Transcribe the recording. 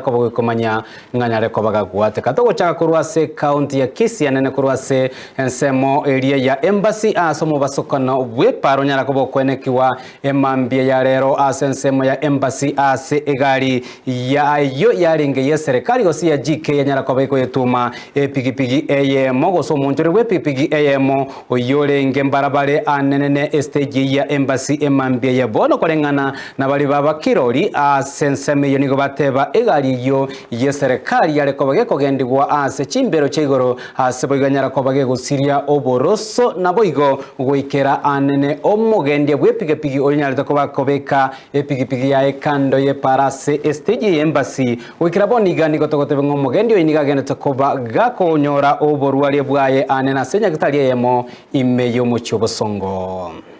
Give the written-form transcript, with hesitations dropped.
Koba goikomanya ng'a nyare koba gagwateka. Togochaka korwa ase ekaunti ya Kisii anene korwa ase ensemo eria ya Embassy ase omobasokano bw'epara onyara koba okwenekigwa emambia ya rero ase ensemo ya Embassy ase egari ya eyio yarenge y'eserekari gose ya GK yanyara koba ekoyetuma epigipigi eyemo gose omonchore bw'epigipigi eyemo oyio orenge mbarabare anene ne estage eyio ya Embassy emambia ya bono koreng'ana Na baria baba kirori ase ensemo eyio nigo bateba, Egari eyio y'eserekari yare koba gekogendigwa ase chimbero chia igoro, ase boigo enyara koba gegosiria oboroso, naboigo goikera anene omogendia bw'epigapigi oyonyarete koba akobeka epigipigi yaye kando y'epaara ase esiteji y'embasi. Goikera bono iga nigo togoteba ng'a omogendia oyo nigo agendete koba gakonyora oborwaria bwaye anene ase enyagitari eyemo ime y'omochie o Bosongo.